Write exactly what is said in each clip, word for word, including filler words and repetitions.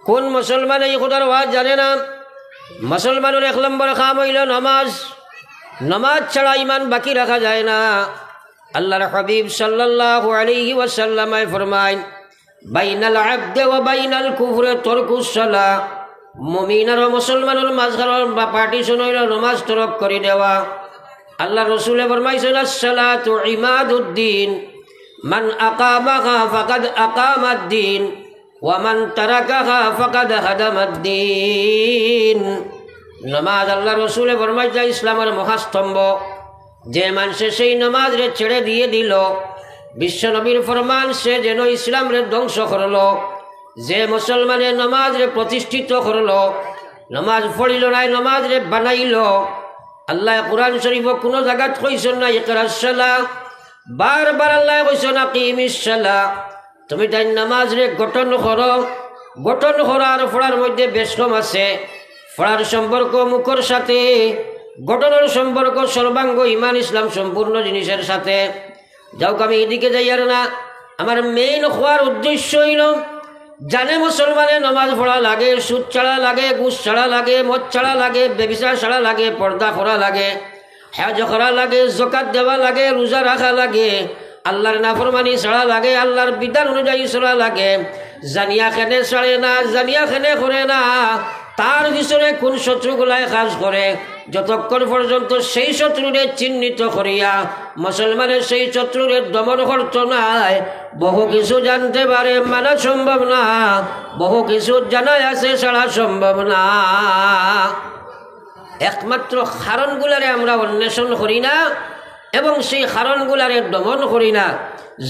কোন মুসলমানে ই কথার ওয়াজ জানে না? মুসলমানর এক নম্বর কাম অইলো নমাজ। নমাজ ছাড়া ইমান বাকি রাখা যায় না। আল্লাহর হাবিব সাল্লাল্লাহু আলাইহি ওয়াসাল্লামে ফরমাইন, "বাইনাল আবদে ওয়া বাইনাল কুফরে তরকুস সালাহ।" মুমিন আর মুসলমানর মাঝখানর বা পার্টিশন অইলো নমাজ তরক করি দেওয়া। আল্লাহর রসুলে ফরমাইছইন, "আসসালাতু ইমাদুদ্দিন, মান আকামাহা ফাকাদ আকামাদ্দিন, ওয়া মান তারাকাহা ফাকাদ হাদামাদ্দিন।" নমাজ আল্লাহর রসুলে ফরমাইছইন ইসলামর মহাস্তম্ভ। যে মানষে সেই নমাজরে ছেড়ে দিয়ে দিল, বিশ্বনবীর ফরমান, সে যেন ইসলামরে ধ্বংস করলো। যে মুসলমানে নমাজরে প্রতিষ্ঠিত করলো, নমাজ পড়িল নায়, নমাজরে বানাইল, আল্লায় কোরআন শরীফো কুনু জাগাত কইছইন না, "ইকরাস সালাহ।" বারবার আল্লায় কইছইন, "আকিমিস সালাহ।" তুমি তাইন নমাজরে গঠন করো। গঠন করার পড়ার মধ্যে বেশ কম আছে। পড়ার সম্পর্ক মুখর সাথে, গঠনর সম্পর্ক সর্বাঙ্গ ইমান ইসলাম সম্পূর্ণ জিনিসের সাথে। যাউক, আমি এদিকে যাইয়ার না। আমার মেইন কওয়ার উদ্দেশ্য অইলো, জানে মুসলমানে নমাজ পড়া লাগে, সুদ ছাড়া লাগে, ঘুষ ছাড়া লাগে, মদ ছাড়া লাগে, ব্যভিচার ছাড়া লাগে, পর্দা করা লাগে, হজ করা লাগে, জকাত দেওয়া লাগে, রোজা রাখা লাগে, আল্লাহর নাফরমানি ছাড়া লাগে, আল্লাহর বিধান অনুযায়ী চলা লাগে। জানিয়া কেনে ছাড়ে না, জানিয়া কেনে করে না, তার পিছনে কোন শত্রুগুলায় কাজ করে, যতক্ষণ পর্যন্ত সেই শত্রুরে চিহ্নিত করিয়া মুসলমানে সেই শত্রুরে দমন করতো নায়, বহু কিছু জানতে পারে, মানা সম্ভব না, বহু কিছু জানাই আছে, ছাড়া সম্ভব না। একমাত্র কারণগুলারে আমরা অন্বেষণ করি না এবং সেই কারণগুলারে দমন করি না,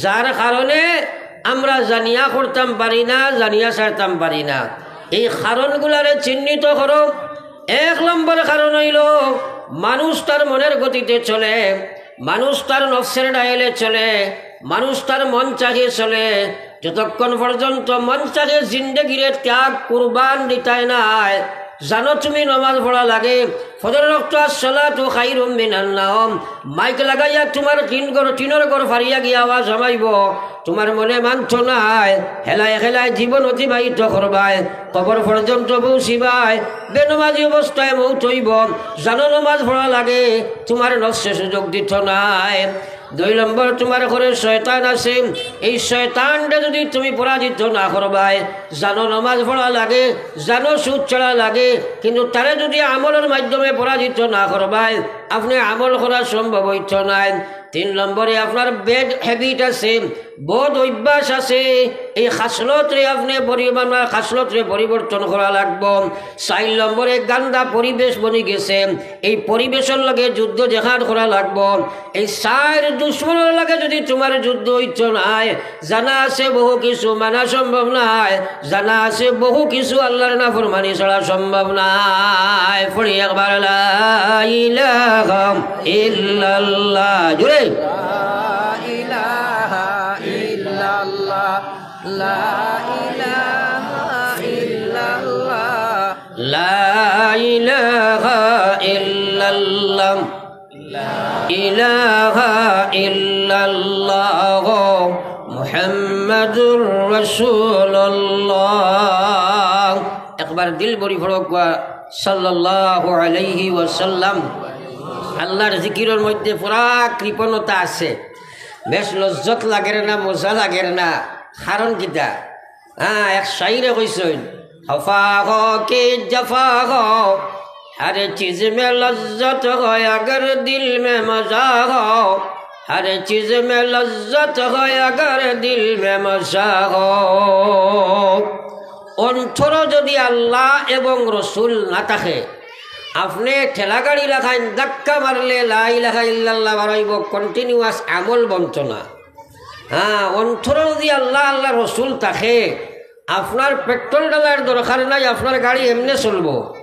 যার কারণে আমরা জানিয়া করতাম পারি না, জানিয়া ছাড়তাম পারি না। এই কারণগুলারে চিহ্নিত করো। এক নম্বর কারণ অইলো, মানুষ তার মনের গতিতে চলে, মানুষ তার নফসের ডায়েলে চলে, মানুষ তার মন চাহে চলে। যতক্ষণ পর্যন্ত মন চাহে জিন্দেগিরে ত্যাগ কুরবান দিতায় নায়, জানো তুমি নমাজ পড়া লাগে। ফজর ওয়াক্ত আসসালাতু খাইরুম মিনান নাওম, মাইক লাগাইয়া তুমার টিন ঘর, টিনর ঘর ফারিয়া গিয়া আওয়াজ হামাইবো। তুমার মনে মানতো নায়, হেলায় হেলায় জীবন অতিবাহিত করবায়, কবর পর্যন্ত পৌঁছিবায়, বেনমাজি অবস্থায় মৌত অইবো। জানো নমাজ পড়া লাগে, তুমার নফসে সুযোগ দিতো নায়। দুই নম্বর, তুমার ঘরে শয়তান আছে, এই শয়তানরে যুদি তুমি পরাজিত না করবায়, জানো নমাজ পড়া লাগে, জানো সুদ ছাড়া লাগে, কিন্তু তারে যুদি আমলর মাধ্যমে পরাজিত না করবায়, আপনে আমল করা সম্ভব অইতো নায়। তিন নম্বরে, আপনার ব্যাড হ্যাবিট আছে, বদ অভ্যাস আছে, এই খাসলতরে আপনে পরি-, আপনার খাসলতরে পরিবর্তন করা লাগবো। চাইর নম্বরে, গান্দা পরিবেশ বনি গেছে, এই পরিবেশর লগে যুদ্ধ জেহাদ করা লাগবো। এই চাইর দুশমনর লগে যুদি তুমার যুদ্ধ অইতো নায়, জানা আছে বহু কিছু মানা সম্ভব নায়, জানা আছে বহু কিছু আল্লাহর নাফরমানি ছাড়া সম্ভব নায়। পড়ি একবার, লা ইলাহা ইল্লাল্লাহ। জোরে। لا إله إلا الله، لا إله إلا الله। لا إله إلا الله، لا إله إلا الله، محمد رسول الله। একবার দিল ভরি পড়ো, সাল্লাল্লাহু আলাইহি ওয়াসাল্লাম। আল্লাহর জিকিরর মধ্যে পুরা কৃপণতা আছে, বেশ লজ্জত লাগের না, মজা লাগের না। কারণ কিতা? হ্যাঁ, এক শাইরে কইছইন, "খফা হো কি জফা হো, হর চিজ মে লজ্জত হো, অগর দিল মে মজা হো। হর চিজ মে লজ্জত হো, অগর দিল মে মজা হো।" অন্তরো যুদি আল্লাহ এবং রসুল না থাকে, আপনে ঠেলাগাড়ি লাখান ধাক্কা মারলে লা ইলাহা ইল্লাল্লাহ বারইবো, continuous আমল বনতো না। হ্যাঁ, অন্তরো যুদি আল্লাহ, আল্লাহ রসুল থাকে, আপনার পেট্রোল ডালার দরকার নাই, আপনার গাড়ি এমনে চলবো।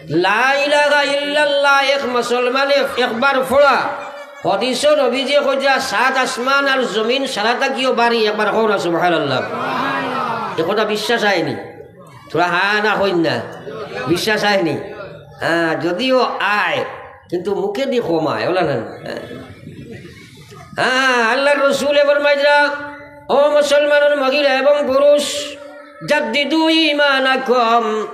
লা ইলাহা ইল্লাল্লাহ এক মুসলমানে একবার পড়া, হাদিসো নবীজি কইরা সাত আসমান আর জমিন সারা থাকিও বাড়ি, একবার কও না সুবহানাল্লাহ। এ কথা বিশ্বাস আয়নি? থুড়া হা না কইন না, বিশ্বাস আয়নি? হ্যাঁ, যুদিও আয়, কিন্তু মুখেদি কম আয়, অলা না? হ্যাঁ। হ্যাঁ, আল্লাহর রসুলে ফরমাইরা, ও মুসলমানর মহিলা এবং পুরুষ, জাদ্দিদু ঈমানাকুম,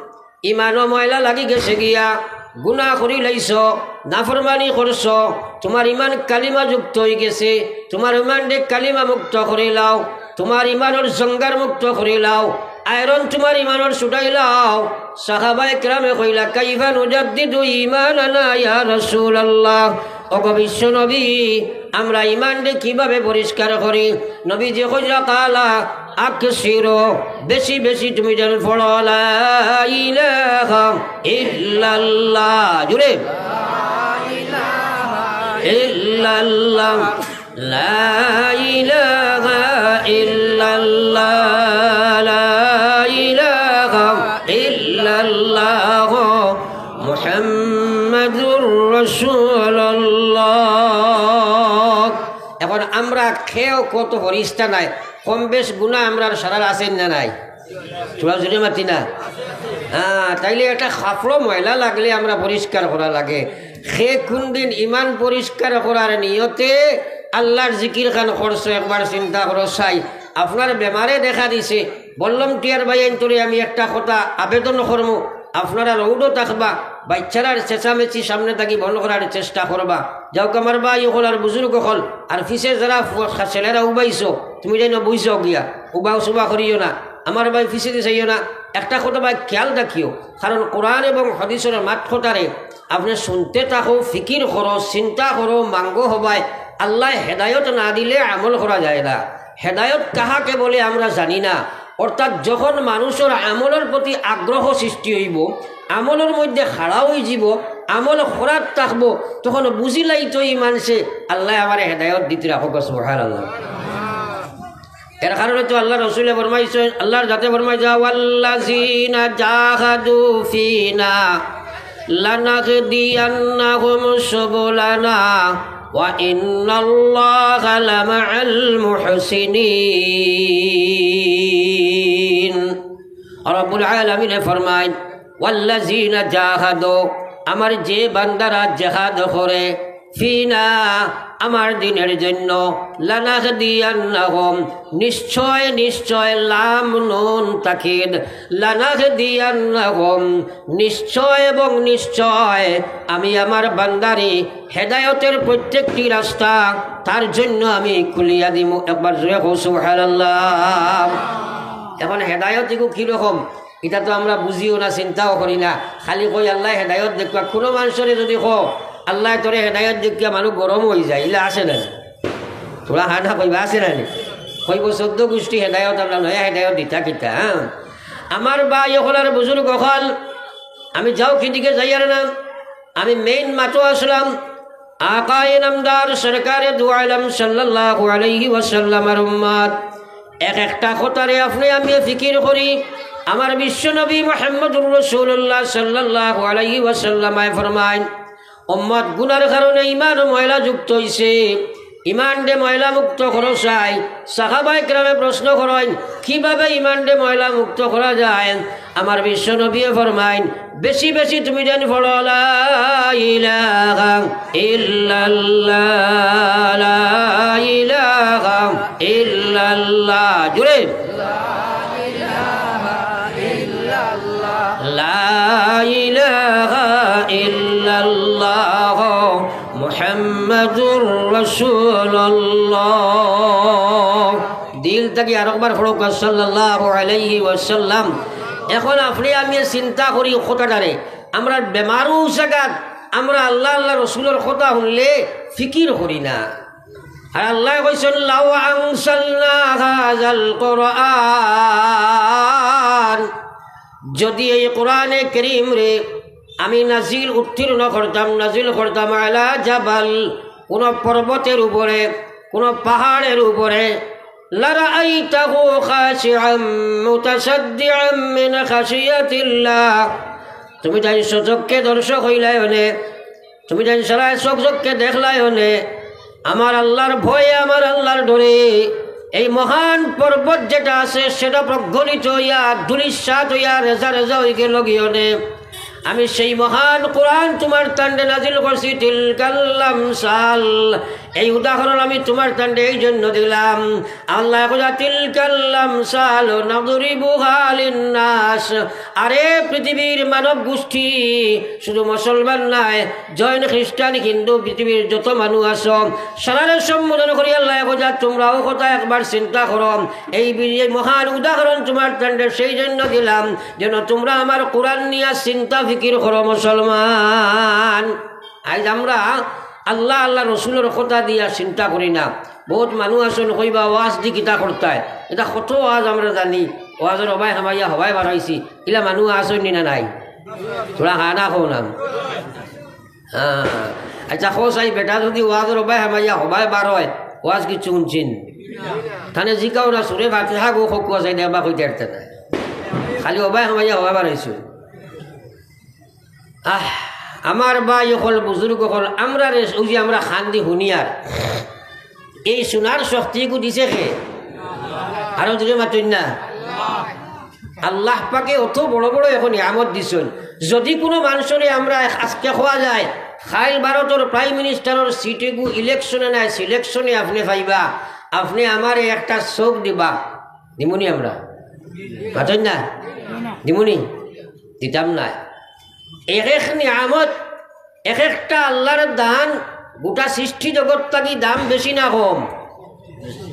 ইমানো ময়লা লাগি গেছে গিয়া, গুনা করি লাইছো, নাফরমানি করছো, তুমার ইমান কালিমা যুক্ত অই গেছে, তুমার ইমানরে কালিমা মুক্ত করি লাও, তুমার ইমানর জঙ্গার মুক্ত করি লাও, আয়রন তুমার ইমানর ছুটাই লাও। সাহাবায়ে কেরামে কইলা, "কাইফা নুজাদ্দিদু ঈমানানা ইয়া রাসূলুল্লাহ?" ওগো বিশ্ব নবী, আমরা ইমানরে কিভাবে পরিষ্কার করি? নবীজি কইলা, "কালা আকসিরু, বেশি বেশি তুমি যেন পড়ো, লা ইলাহা ইল্লাল্লাহ।" জোরে। ইল্লাল্লাহ। লা ইলাহা ইল্লাল্লাহ, লা ইলাহা ইল্লাল্লাহ, মুহাম্মাদুর রাসূলুল্লাহ। এখন আমরা কেউ কত ফিরিস্তা নাই, কম বেশ গুনা আমরার সারার আছে না নাই? তুমরা জোরে মাতি না? হ্যাঁ, তাইলে একটা কাপড়ো ময়লা লাগলে আমরা পরিষ্কার করা লাগে। কে কুনদিন ইমান পরিষ্কার করার নিয়তে আল্লার জিকির খান করছো, একবার চিন্তা করো চাই। আপনার বেমারে দেখা দিছে, বললাম, "টিয়ার ভাইয়াইন্তরে আমি একটা কথা আবেদন করমু, আপনারা রোডো থাকবা, বাইচ্চারার চেঁচামেচি সামনে থাকি বন্ধ করার চেষ্টা করবা।" যাউক আমার ভাই অকল আর বুজুর্গ অকল, আর পিছে যারা ফু-, ছেলেরা উবাইছো, তুমি যেন বুঝছো গিয়া, উবাও সুবা করিও না। আমার ভাই পিছেদি চাইও না, একটা কথা ভাই খেয়াল রাখিও, কারণ কোরআন এবং হাদিসর মাত কথারে আপনে শুনতে থাকো, ফিকির করো, চিন্তা করো, মাঙ্গো হবায়, আল্লায় হেদায়ত না দিলে আমল করা যায় না। হেদায়ত কাহাকে বলে আমরা জানি না, অর্থাৎ যখন মানুষর আমলর প্রতি আগ্রহ সৃষ্টি অইবো, আমলর মধ্যে খাড়া অইযিবো, আমল করাত থাকবো, তখন বুঝিলাইতো ই মানষে আল্লায় আমারে হেদায়ত দিতরা, কউক্কা সুবহানাল্লাহ। এর কারণে তো আল্লার রসুলে ফরমাইছইন, আল্লার জাতে ফরমাইছইন, "ওয়াল্লাযীনা জাহাদু ফীনা লানাহদিয়ান্নাহুম সুবুলানা ওয়া ইন্নাল্লাহা লামাআল মুহসিনিন।" রব্বুল আলামিনে ফরমাইন, "ওয়াল্লাযীনা জাহাদু", আমার যে বান্দারা জেহাদ করে, "ফীনা", আমার দ্বীনের জন্য, "লানাহদিয়ান্নাহুম", নিশ্চয়, নিশ্চয়, লাম নুন তাকিদ, "লানাহদিয়ান্নাহুম", নিশ্চয় এবং নিশ্চয় আমি আমার বান্দারে হেদায়তের প্রত্যেকটি রাস্তা তার জন্য আমি খুলিয়া দিমু। একবার জোরে কও সুবহানাল্লাহ। এখন হেদায়ত ইগু কিরকম? ইটা তো আমরা বুঝিও না, চিন্তাও করি না, খালি কই আল্লায় হেদায়ত দেউক্কা। কুনু মানষরে যুদি কও, "আল্লায় তোরে হেদায়ত দেউক্কা", মানুষ গরম অইযায়, ইলা আছে না নি? তুমরা হা না কইবা, আছে না নি? কইবো, "চৌদ্দ গুষ্টি হেদায়ত, আমরা নয়া হেদায়ত দিতা কিতা?" হ্যাঁ, আমার ভাই অকল আর বুজুর্গ অকল, আমি যাউক হিদিকে যাইয়ার না, আমি মেইন মাতো আছলাম। আকায়ে নামদার সরকারে দু আলম সাল্লাল্লাহু আলাইহি ওয়াসাল্লামর উম্মত, এক একটা কথারে আপনে আমি ফিকির করি। আমার বিশ্ব নবী মুহাম্মদুর রাসূলুল্লাহ সাল্লাল্লাহু আলাইহি ওয়াসাল্লামে ফরমাইন, উম্মত গুনার কারণে ইমান ময়লা যুক্ত অইছে, ইমানরে ময়লা মুক্ত করো চাই। সাহাবায়ে কেরামে প্রশ্ন করইন, "কিভাবে ইমানরে ময়লা মুক্ত করা যায়?" আমার বিশ্ব নবীয়ে ফরমাইন, "বেশি বেশি তুমি যেন পড়ো, লা ইলাহা ইল্লাল্লাহ, লা ইলাহা ইল্লাল্লাহ।" জোরে। লা ইলাহা ইল্লাল্লাহ মুহাম্মাদুর রাসূলুল্লাহ। দিল থাকি আরকবার পড়উক্কা, সাল্লাল্লাহু আলাইহি ওয়াসাল্লাম। এখন আপনে আমি চিন্তা করি কথাটারে, আমরার বেমারও জাগাত আমরা আল্লাহ, আল্লাহ রসুলর কথা হুনলে ফিকির করি না। আর আল্লায় কইছইন, "লাউ আনজালনা হাযাল কুরআন", যুদি এই কোরআনে করিমরে আমি নাজিল, উত্তীর্ণ করতাম, নাজিল করতাম, আলা জাবাল, কুনু পর্বতর উপরে, কুনু পাহাড়র উপরে, লারাআইতাহু খাশিআম মুতাসাদ্দিআম মিন খাশিয়াতিল্লাহ। তুমি তাইন স্বচক্ষে দর্শক অইলায় অনে, তুমি তাইন সারা চকচকে দেখলায় অনে, আমার আল্লাহর ভয়ে, আমার আল্লাহর ডরে এই মহান পর্বত যেটা আছে, সেটা প্রজ্বলিত অইয়া, ধূলিসাৎ অইয়া, রেজা রেজা অইগেলো গি অনে। আমি সেই মহান কোরআন তুমার তান্ডে নাজিল করছি। তিলকাল আমসাল, এই উদাহরণ আমি তুমার তানরে এই জন্য দিলাম, আল্লায় কইরা, "তিলকাল আমসালু নাদরিবুহা লিন্নাস।" আরে পৃথিবীর মানব গোষ্ঠী, শুধু মুসলমান নায়, জৈন, খ্রিস্টান, হিন্দু, পৃথিবীর যত মানুষ আছো, সারারে সম্বোধন করি আল্লায় কইরা, "তুমরা অউ কথা একবার চিন্তা করো।" এই বি-, এই মহান উদাহরণ তুমার তানরে সেই জন্য দিলাম, যেন তুমরা আমার কোরআন নিয়া চিন্তা ফিকির করো মুসলমান। আইজ আমরা আল্লাহ, আল্লাহ রসুলর কথা দিয়া চিন্তা করি না। বউত মানুষ আছইন কইবা, "ওয়াজ দি কিতা করতায়?" ইতা কত ওয়াজ আমরা জানি, ওয়াজর হবায় হামাইয়া হবায় বারইছি, ইলা মানুষ আছইন নি না নাই? থুড়া হা না কও না। হ্যাঁ, আচ্ছা, কও চাই বেটা, যুদি ওয়াজর হবায় হামাইয়া হবায় বারয়, ওয়াজ কিচ্ছু হুনছইন? তানে জিকাও না, সুরে ফাতিহা গো খকুয়া চাই দেখবা কইতে পারতা নায়। খালি হবায় হামাইয়া হবায় বারইছইন। আহ, আমার ভাই অকল, বুজুর্গ অকল, আমরা রে, অউ যে আমরা কান দি হুনিয়ার, এই হুনার শক্তিগু দিছে কে? আরো জোরে মাতইন না। আল্লাহ পাকে অত বড় বড় এখন নিয়ামত দিছইন। যুদি কুনু মানষরে আমরা আজকে কওয়া যায়, কাইল ভারতর প্রাইম মিনিস্টারর সিটগু ইলেকশনে নায়, সিলেকশনে আপনে পাইবা, আপনে আমারে একটা চউখ দিবা, দিমুনি আমরা? মাতইন না? দিমুনি? দিতাম নায়। এক এক নিয়ামত, এক একটা আল্লাহর দান, গোটা সৃষ্টি জগত থাকি দাম বেশি না কম?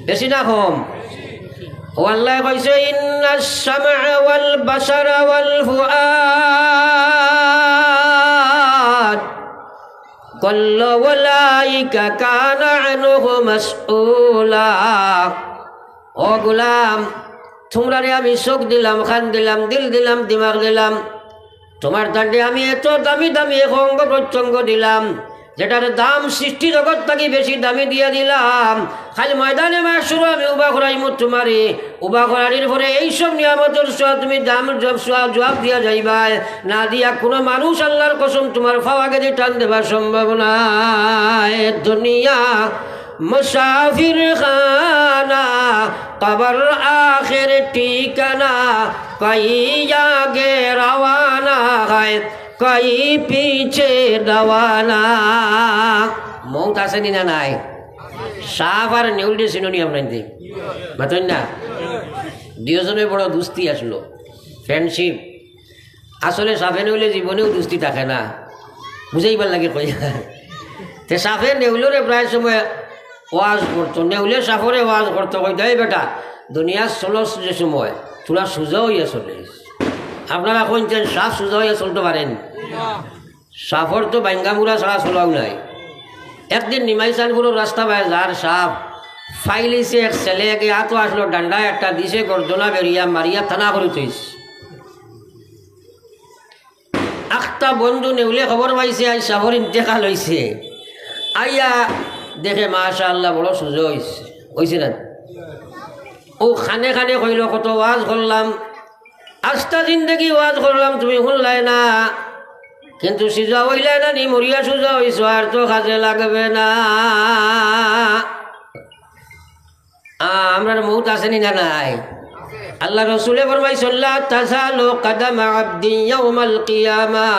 বেশি না কম? ও আল্লায় কইছে, "ইন্নাস সামআ ওয়াল বাসারা ওয়াল ফুআদ কুল্লু উলাইকা কানা আনহু মাসউলা।" ও গোলাম, তুমরারে আমি চউখ দিলাম, কান দিলাম, দিল দিলাম, দিমাগ দিলাম, তুমার তানরে আমি এত দামি দামি এক অঙ্গ প্রত্যঙ্গ দিলাম, যেটার দাম সৃষ্টি জগত থাকি বেশি দামি দিয়া দিলাম। কাইল ময়দানে মাহশরো আমি উবা করাইমু তুমারে, উবা করানির পরে এই সব নিয়ামতর সওয়াব তুমি দাম জব-, সওয়াব জবাব দিয়া যাইবায়, না দিয়া কুনু মানুষ আল্লাহর কসম তুমার পাও আগেদি টান দেবার সম্ভব নায়। দুনিয়া মুসাফির খানা, কবর আখের ঠিকানা, কই আগে রওয়ানা হয়, কই পিছে রওয়ানা। মউত আছে নি না নাই? সাপ আর নেউলরে চিনো নি আপনাইনতে? মাতইন না? দুইওজনর বড় দুস্তি আছলো, friendship। আসলে সাপে নেউলে জীবনেও দুস্তি থাকে না, বুঝাইবার লাগি কই। তে সাপে নেউলরে প্রায় সময় ওয়াজ করতো, নেউলে সাপরে ওয়াজ করতো, কইতো, "এই বেটা, দুনিয়াত চলস যে সময়, থুড়া সুজা অইয়া চলিস।" আপনারা কইন যেন সাপ সুজা অইয়া চলতো পারেনি? সাপর তো বাইঙ্গা মুড়া ছাড়া চলাও নাই। একদিন নিমাইচানপুরর রাস্তা বায় যার সাপ, ফাইলিছে এক ছেলে, একে আতো আছলো ডান্ডা একটা দিছে, গর্দনা বেরিয়া মারিয়া থানা করি থইছে। আখতা বন্ধু নেউলে খবর পাইছে, আইজ সাপর ইন্তেকাল অইছে। আইয়া দেখে, মাশাআল্লাহ, বড় সুজা অইছে, অইছে না? ও খানে খানে কইলো, "কত ওয়াজ করলাম, আস্তা জিন্দেগি ওয়াজ করলাম, তুমি হুনলায় না, কিন্তু সুজা অইলায় না নি, মরিয়া সুজা অইছো, আর তো কাজে লাগবে না।" আ, আমরার মউত আছে নি না নাই? আল্লাহ রসুলে ফরমাইছইন, "লা তাজালু কাদামা আবদিন ইয়াউমাল কিয়ামা।"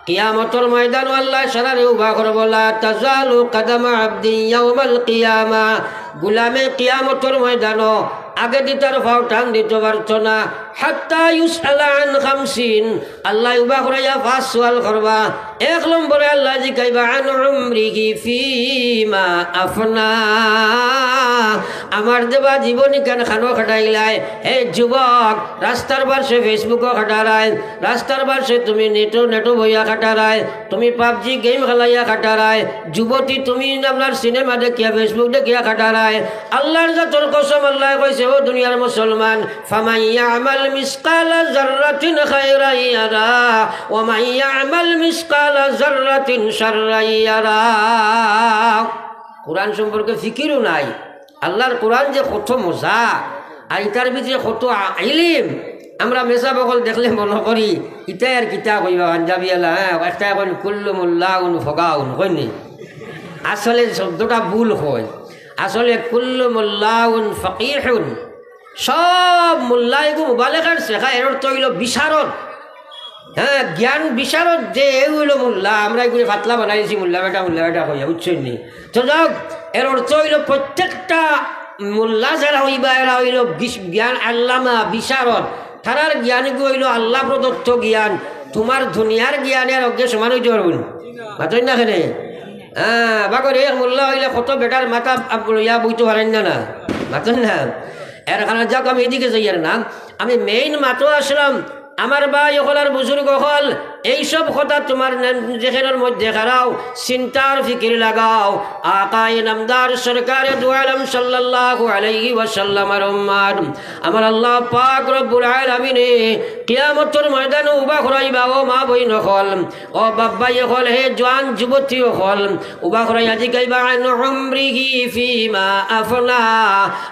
কিয়ামতর ময়দানো আল্লায় সারারে উবা করবো, "লা তাজালু কাদামা আবদিন ইয়াউমাল কিয়ামা।" গুলামে কিয়ামতর ময়দানো আগেদি তার পাও টান দিতো পারতো না। হাত্তা ইউসআলা আন খামসিন, আল্লায় উবা করাইয়া পাঁচ সওয়াল করবা। এক নম্বরে আল্লায় জিকাইবা, "আন উমরিহি ফিমা আফনা।" আমার দেবা জীবন ইখান খানো কাটাইলায়। হে যুবক, রাস্তার পাশে Facebook-ও কাটারায়, রাস্তার পাশে তুমি নেটো, নেটো বইয়া কাটারায়, তুমি PUBG game খেলাইয়া কাটারায়, যুবতী তুমি আপনার সিনেমা দেখিয়া, Facebook দেখিয়া কাটারায়। আল্লাহর জাতর কসম, আল্লায় কইছে, ও দুনিয়ার মুসলমান, "ফামান ইয়ামাল মিসকালা জাররাতিন খায়রান ইয়ারা, ওয়া মান ইয়ামাল মিসকালা জাররাতিন শাররান ইয়ারা।" কোরআন সম্পর্কে ফিকিরও নাই। আল্লাহর কোরআন যে কত মজা, আর ইতার ভিতরে কত আ-, ইলিম। আমরা মেসাব অকল দেখলে মনো করি, ইতায় আর কিতা কইবা, পাঞ্জাবি আলা, হ্যাঁ, একটা এখন কুল্লু মুল্লাউন ফগাউন, কইনি? আসলে শব্দটা ভুল হয়। আসলে কুল্লু মুল্লাউন ফকিহুন। সব মুল্লা এগু মুবালেগার শেখা, এর অর্থ অইলো বিশারদ। হ্যাঁ, জ্ঞান বিশারদ যে, এ অইলো মোল্লা, আমরা এগুলি ফাতলা বানাইছি মোল্লা বেটা, মোল্লা বেটা কইয়া, বুঝছইন নি? তো যাউক, এর অর্থ অইলো প্রত্যেকটা মোল্লা যারা অইবা, এরা অইলো গিস-, জ্ঞান আল্লামা, বিশারদ। তারার জ্ঞান ইগু অইলো আল্লাহ প্রদত্ত জ্ঞান। তুমার দুনিয়ার জ্ঞান এর অগে সমান অইতে পারবো না। মাতইন না কেনে? হ্যাঁ, বাগরে এক মোল্লা অইলে কত বেটার মাথা আপ-, লইয়া বইতে পারেন না, না? মাতইন না? এর কারণে যাউক, আমি এদিকে যাইয়ার না। আমি মেইন মাতো আসলাম, আমার ভাই অকল আর বুজুর্গ অকল, এইসব কথা তুমার নাম জেহেনর মধ্যে খাড়াও, চিন্তার ফিকির লাগাও। আকায়ে নামদার সরকারে দু আলম সাল্লাল্লাহু আলাইহি ওয়াসাল্লামর উম্মত, আমার আল্লাহ পাক রব্বুল আলামিনে কিয়ামতর ময়দানো উবা করাইবা, ও মা বইন অকল, ও বাপ ভাই অকল, হে জোয়ান যুবতী অকল, উবা করাইয়া জিকাইবা, "আন উমরিহি ফিমা আফনা।"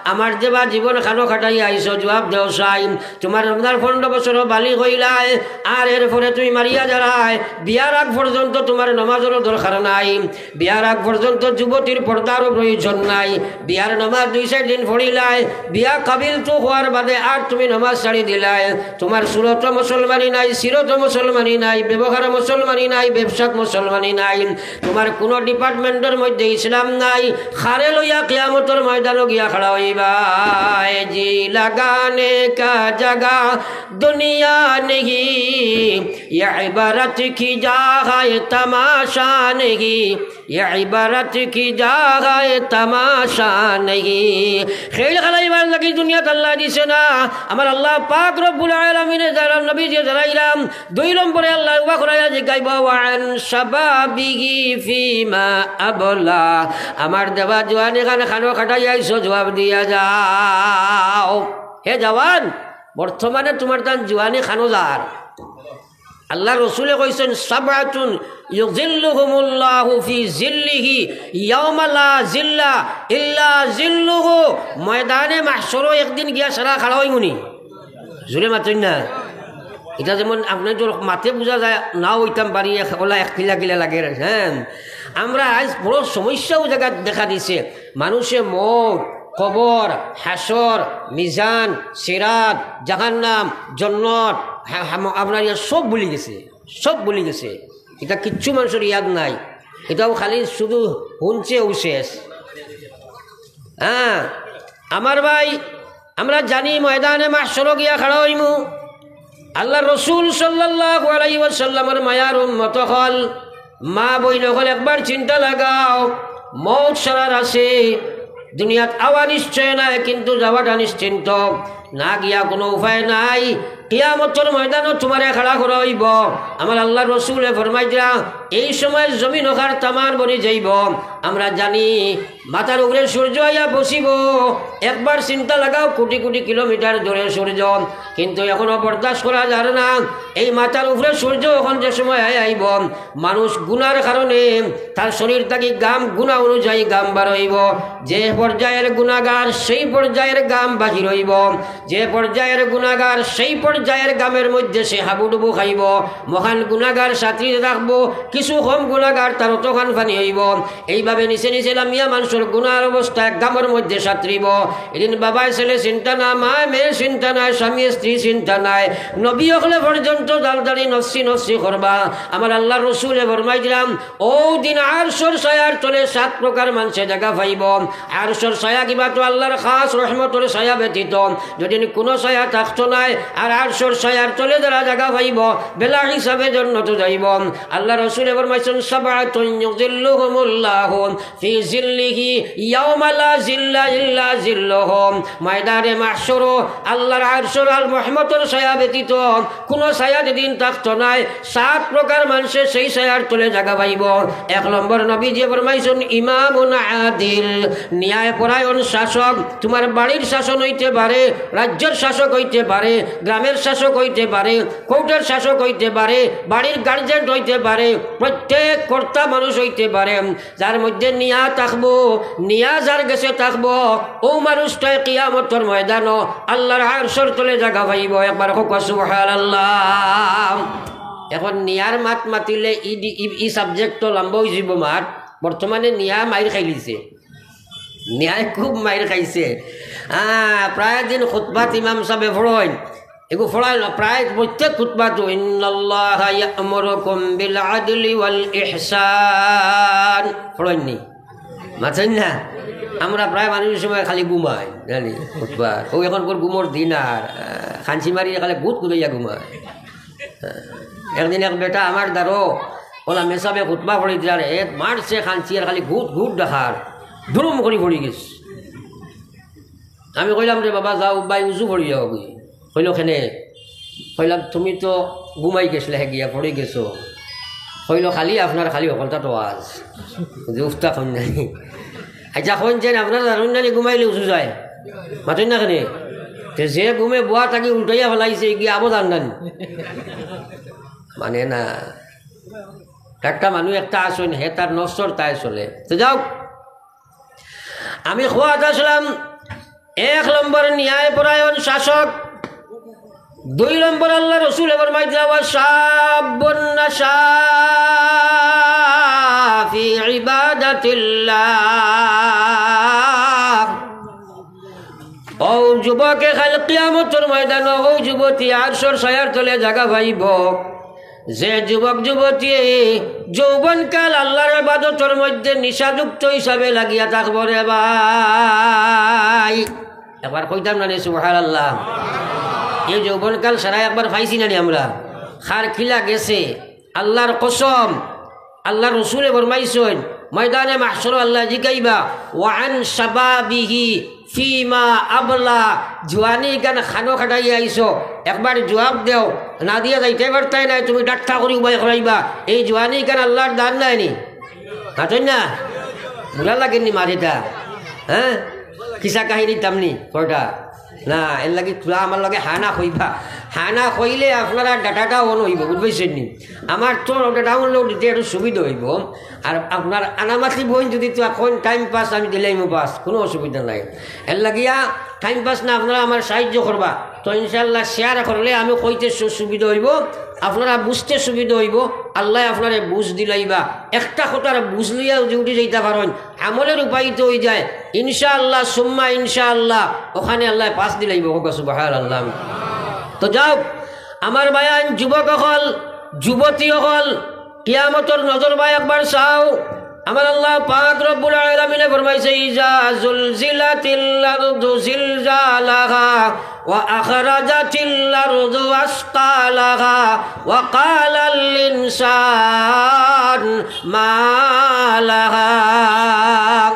আমার দেবা জীবন খানো কাটাইয়া আইছো, জুয়াব দেও চাই। তুমার রমজান পনেরো বছর বালিগ অইলায়, আর এরপরে তুমি মারিয়া যারায়, বিয়ার আগ পর্যন্ত তুমার নমাজরও দরকার নাই, বিয়ার আগ পর্যন্ত যুবতীর পর্দারও প্রয়োজন নাই। বিয়ার নমাজ দুই চাইর দিন পড়িলায়, বিয়া কাবিল তো হওয়ার বাদে আর তুমি নমাজ ছাড়ি দিলায়। তুমার সুরত মুসলমানি নাই, সিরত মুসলমানি নাই, ব্যবহার মুসলমানি নাই, ব্যবসাত মুসলমানি নাই, তুমার কুনো ডিপার্টমেন্টর মধ্যে ইসলাম নাই। খারে লইয়া কিয়ামতর ময়দানো গিয়া খাড়া অইবায়। জি লাগানে কা জাগা দুনিয়া নেহি, ইয়ে ইবারত কি জাগায় তামাশা নেহি, ইয়ে ইবারত কি জাগায় তামাশা নেহি। খেল খেলাইবার লাগি দুনিয়াত আল্লায় দিছে না। আমার আল্লাহ পাক রব্বুল আলামিনে যারা নবীজি জানাইলাম, দুই নম্বরে আল্লায় উবা করাইয়া জিকাইবা, "ওয়া আন শাবাবিহি ফিমা আবলা।" আমার দেবা জোয়ানি খান খানো কাটাই আইছো, জুয়াব দিয়া যাও। হে জওয়ান, বর্তমানে তুমার তান জোয়ানি খানো যার। আল্লার রসুলে কইছইন, "সাবআতুন ইউযিল্লুহুমুল্লাহু ফি জিল্লিহি ইয়াওমা লা জিল্লা ইল্লা জিল্লুহু।" ময়দানে মাহশরো একদিন গিয়া সারা খাড়া অইমুনি। জোরে মাতইন না। ইটা যেমন আপনার জোর মাতে বুঝা যায়, নাও অইতাম পারি, এক, ওলা এক কিলা কিলা লাগে, হ্যাঁ। আমরা আইজ বড় সমস্যা অউ জাগাত দেখা দিছে। মানুষে মউত, কবর, হাশর, মিজান, সিরাত, জাহান্নাম, জন্নত, হা-, হাম-, আপনার ইয়া সব ভুলি গেছে, সব ভুলি গেছে। ইটা কিচ্ছু মানুষর ইয়াদ নাই, ইটাও খালি শুধু হুনছে অউ শেষ। হ্যাঁ, আমার ভাই, আমরা জানি ময়দানে মাহশরো গিয়া খাড়া অইমু। আল্লার রসুল সাল্লাল্লাহু আলাইহি ওয়াসাল্লামর মায়ার উম্মত অকল, মা বইন অকল, একবার চিন্তা লাগাও, মউত সারার আছে, দুনিয়াত আওয়া নিশ্চয় নাই, কিন্তু যাওয়াটা নিশ্চিন্ত, না গিয়া কুনু উপায় নাই। কিয়ামতর ময়দানো তুমারে খাড়া করা অইবো। আমার আল্লার রসুলে ফরমাইতরা, এই সময় জমিন অখান তামার বনি যাইবো। আমরা জানি মাথার উপরে সূর্য আইয়া বসিবো। একবার চিন্তা লাগাও, কোটি কোটি কিলোমিটার দূরে সূর্য, কিন্তু এখনো বরদাস্ত করা যার না। এই মাথার উপরে সূর্য অখন যে সময় আই-, আইবো, মানুষ গুনার কারণে তার শরীর থাকি গাম, গুনা অনুযায়ী গাম বার অইবো। যে পর্যায়ের গুনাগার, সেই পর্যায়ের গাম বাহির অইবো। যে পর্যায়ের গুনাগার, সেই পর্যায়ের গামের মধ্যে সে হাবুডুবু খাইবো। মহান গুনাগার সাঁতরিতে থাকবো, কিছু কম গুনাগার তার অতখান পানি অইবো। এইভাবে নিচে নিচে লামিয়া মানুষর গুনার অবস্থা এক গামর মধ্যে সাঁতরিবো। এদিন বাবায় ছেলে চিন্তা না, মায় মেয়ে চিন্তা নাই, স্বামী স্ত্রী চিন্তা নাই, নবী অকলে পর্যন্ত দালদালি নফসি নফসি করবা। আমার আল্লার রসুলে ফরমাইতরা, অউ দিন আরশর ছায়ার তলে সাত প্রকার মানষে জাগা পাইবো। আরশর ছায়া কিবা তো আল্লার খাস রহমতর ছায়া ব্যতীত যেদিন কুনু ছায়া থাকতো নায়, আর আরশর ছায়ার তলে যারা জাগা পাইবো, বেলা হিসাবে জন্নতো যাইবো। আল্লার রসুলে ফরমাইছইন, "সাবআতুন ইউযিল্লুহুমুল্লাহু ফি জিল্লিহি ইয়াওমা লা জিল্লা ইল্লা জিল্লুহু।" ময়দানে মাহশরো আল্লার আরশর আর রহমতর ছায়া ব্যতীত কুনু ছায়া যেদিন থাকতো নায়, সাত প্রকার মানষে সেই ছায়ার তলে জাগা পাইবো। এক নম্বর নবীজিয়ে ফরমাইছইন, ইমামুন আদিল, ন্যায় পরায়ণ শাসক। তুমার বাড়ির শাসন অইতে পারে, রাজ্যর শাসক অইতে পারে, গ্রামের শাসক অইতে পারে, কোর্টের শাসক অইতে পারে, বাড়ির গার্জেন অইতে পারে, প্রত্যেক কর্তা মানুষ অইতে পারে। যার মধ্যে নিয়া থাকবো, নিয়া যার গেছে থাকবো, অউ মানুষটায় কিয়ামতর ময়দানো আল্লার আরশর তলে জাগা পাইবো। একবার কউক্কা সুবহানাল্লাহ। এখন নিয়ার মাত মাতিলে ই ডি-, ই, ই সাবজেক্ট তো লম্বা অইযিবো মাত। বর্তমানে নিয়া মাইর খাইলিছে, নিয়ায় খুব মাইর খাইছে। আহ, প্রায় দিন খুতবাত ইমাম সাবে ফড়ইন, এগু পড়াইন না, প্রায় প্রত্যেক খুতবাত, "ইন্নাল্লাহা ইয়া'মুরুকুম বিল আদলি ওয়াল ইহসান।" পড়ইন নি? মাতইন না? আমরা প্রায় মানুষর সময় খালি ঘুমাই, জানি, খুতবা। অউ অখনকুর ঘুমর দিন আর, আহ, খানসি মারি খালি গুদ গুদাইয়া ঘুমাই। আহ, একদিন এক বেটা আমার দ্বারো, অলা মেসাবে খুতবা পড়ি দিলার, এত মারছে খানসি আর খালি গুদ গুদ ডাকার, দুরুম করি পড়ি গেছে। আমি কইলাম, "রে বাবা, যাও, উবাই উজু করি যাও গি।" কইলো, "কেনে?" কইলাম, "তুমি তো ঘুমাই গেছলে, হে গিয়া পড়ি গেছো।" কইলো, "খালি আপনার খালি হকলতা তো আজ।" যে উফতা কইন নাই। আচ্ছা, কইন যেন আপনার জানুন নানি ঘুমাইলে উজু যায়। মাতইন না কেনে? তে যে ঘুমে বুয়া থাকি উল্টাইয়া ফেলাইছে, গিয়া আবো জান নানি। মানে না। একটা মানুষ একটা আসইন, হে তার নফসর তাই চলে। তো যাও, আমি খোয়াত আসলাম, এক নম্বর ন্যায়পরায়ণ শাসক, দুই নম্বর আল্লাহ রসুলে ফরমাইতরা, "ওয়া শাব্বুন নাশা ফি ইবাদাতিল্লাহ।" অউ যুবকে কাইল কিয়ামতর ময়দানো অউ যুবতী আরশর ছায়ার তলে জাগা পাইবো। যে যুবক যুবতী যৌবনকাল আল্লাহর ইবাদতর মধ্যে নিশাযুক্ত হিসাবে লাগিয়া থাকবো রে ভাই। একবার কইতাম না নি সুবহানাল্লাহ? এই যৌবনকাল সারা একবার পাইছি না নি আমরা? কার কিলা গেছে? আল্লাহর কসম, আল্লাহর রসুলে ফরমাইছইন, ময়দানে মাহশরো আল্লায় জিকাইবা, "ওয়া আন শাবাবিহি ফিমা আবলা", জুয়ানি কান খানো খাটাইয়া আইছো, একবার জুয়াব দেও, না দিয়া যাইতায় পারতায় নায়, তুমি ডাট্টা করি উবাই করাইবা, এই জুয়ানি কান আল্লাহর দান নায় নি? মাতইন না? বুড়া লাগের নি মারিতা? হ্যাঁ? কিসা কাহিনী তামনি কয়টা? না, এর লাগি তুরা আমার লগে হা না কইবা। হা না কইলে আপনারা data টা on অইবো, বুঝ পাইছইন নি? আমার তো ওটা download দিতে একটু সুবিধা অইবো। আর আপনার আনামাতি বইন যদি তো এখন time pass আমি দিলাইমু বাস, কোনো অসুবিধা নাই। এর লাগিয়া time pass না, আপনারা আমার সাহায্য করবা। তো ইনশাআল্লাহ share করলে আমি কইতে সু-, সুবিধা অইবো, আপনারা বুঝতে সুবিধা অইবো, আল্লায় আপনারে বুঝ দিলাইবা। একটা কথার বুঝ লইয়া যদি উঠি যাইতা পারইন, আমলে রূপায়িত অইযায়, ইনশাআল্লাহ, সুম্মা ইনশাআল্লাহ, ওখানে আল্লায় pass দিলাইবো। কউক্কা সুবহানাল্লাহ। তো যাও, আমার বায়ান যুবক অকল, যুবতী অকল, কিয়ামতর নজর বায় একবার চাও। আমার আল্লাহ পাক রব্বুল আলামিনে ফরমাইছে, "ইজা জুলজিলাতিল আরদু জিলজালাহা ওয়া আখরাজাতিল আরদু আসকালাহা ওয়া ক্বালাল ইনসান মা লাহা।"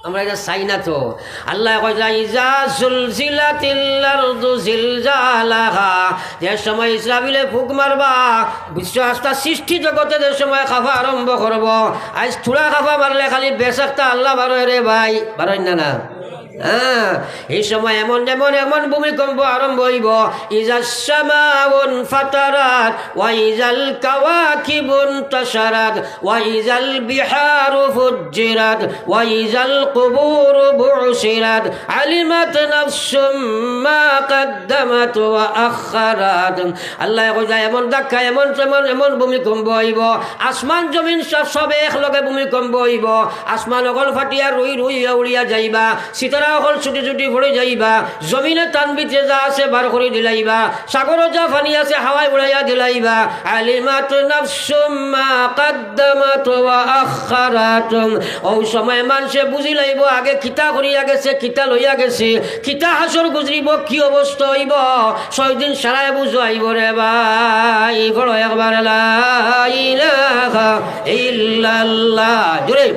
আমরা ইটা চাই না তো। আল্লায় কইলা, "ইজা জুলজিলাতিল আরদু জিলজালাহা।" যে সময় ইসরাফিলে ফুক মারবা, বিশ্ব আস্তা সৃষ্টি জগতে যে সময় কাঁপা আরম্ভ করবো, আইজ থুড়া কাঁপা মারলে খালি বেশ একটা আল্লাহ বারয় রে ভাই, বারইন না না? হ্যাঁ, এই সময় এমন, এমন, এমন ভূমিকম্প আরম্ভ অইবো, "ইজাস সামাউন ফাতারাত, ওয়া ইজাল কাওয়াকিবুন তাশারাত, ওয়া ইজাল বিহারু ফুজ্জিরাত, ওয়া ইজাল কুবুরু বুসিরাত, আলিমাত নাফসুম মা কাদ্দামাত ওয়া আখখারাত।" আল্লায় কইলা, এমন ধাক্কা, এমন, এমন, এমন ভূমিকম্প অইবো, আসমান জমিন সব, সব এক লগে ভূমিকম্প অইবো, আসমান অকল ফাটিয়া রুই রুই অইয়া উড়িয়া যাইবা, সিতারা অকল ছুটি ছুটি পড়ি যাইবা, জমিনে তান ভিতরে যা আছে বার করি দিলাইবা, সাগরো যা পানি আছে হাওয়ায় উড়াইয়া দিলাইবা। আলিমাত নাফসুম মা কাদ্দামাত ওয়া আখখারাত। অউ সময় মানষে বুঝিলাইবো আগে কিতা করিয়া গেছে, কিতা লইয়া গেছে, কিতা হাশর গুজরিবো, কি অবস্থা অইবো। ছয় দিন সারায় বুঝাইবো রে ভাই। পড়ো একবার লা ইলাহা ইল্লাল্লাহ। জোরে।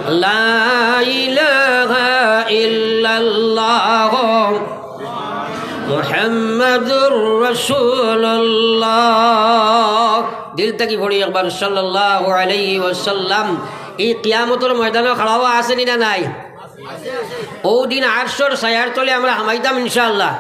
লা ইলাহা ইল্লাল্লাহ মুহাম্মাদুর রাসূলুল্লাহ। দিল থাকি পড়ি একবার সাল্লাল্লাহু আলাইহি ওয়াসাল্লাম। এই কিয়ামতর ময়দানো খাড়া অওয়া আছে নি না নাই? অউ দিন আরশর ছায়ার তলে আমরা হামাইতাম ইনশাআল্লাহ।